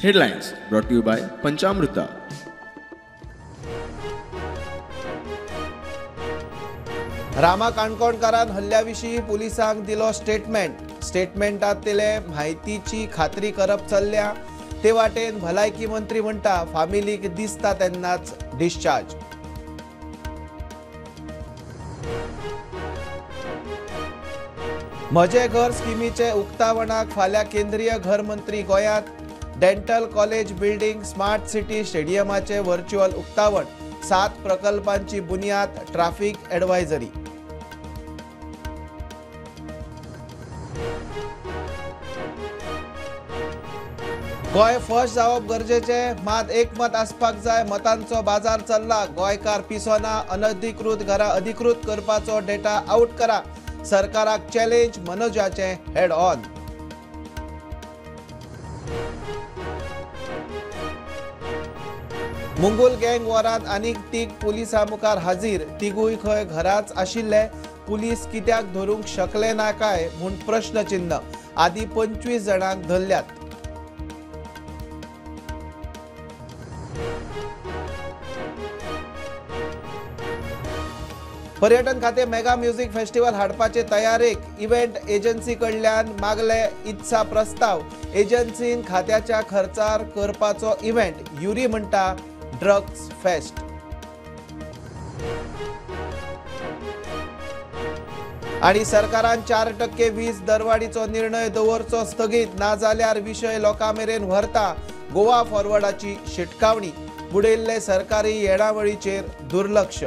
Headlines brought to you by Panchamruta. Rama काणकोणकारान हल्ल्याविशीं पुलिसांक दिलो statement. स्टेटमेंटांतले म्हायतीची खात्री करप चल्ल्या. ते वाटेन भलायकी मंत्री म्हणटा फामिलीक दिसता तेन्नाच डिस्चार्ज. म्हजें घर स्किमीचे उक्तावणाक फाल्यां केंद्रीय घर मंत्री गोंयांत. Dental college building, smart city स्टेडियमाचे virtual उक्तावण. 7 प्रकल्पांची बुन्याद, ट्राफिक ॲडवायझरी. गोंय फर्स्ट जावप गरजेचें, मात एकमत आसपाक जाय. मतांचो बाजार चल्ला, गोंयकार पिसोना. अनधिकृत घरां अधिकृत करपाचो डेटा आउट करा. सरकाराक चॅलेंज, मनोजाचें हेड ऑन. मुंगूल गँग वॉरांत आनीक 3 पुलिसां मुखार हाजीर. तिगूय खंय घराच आशिल्ले. पुलीस कित्याक धरूंक शकले ना काय म्हूण प्रश्नचिन्ह. आदी 25 जाणांक धरल्यात. पर्यटन खातें मेगा म्युझिक फेस्टिवल हाडपाचे तयारेक. इव्हेंट एजन्सी कडल्यान मागले इत्सा प्रस्ताव. एजन्सीन खात्याच्या खर्चार करपाचो इव्हेंट. युरी म्हणटा ड्रग्स फेस्ट. आणि सरकारान 4% वीज दरवाडीचो निर्णय दवरचो स्थगीत, नाजाल्यार विशय लोकां मेरेन व्हरता. गोवा फॉरवर्डाची शिटकावणी. बुडयल्ले सरकारी येणावळीचेर दुर्लक्ष.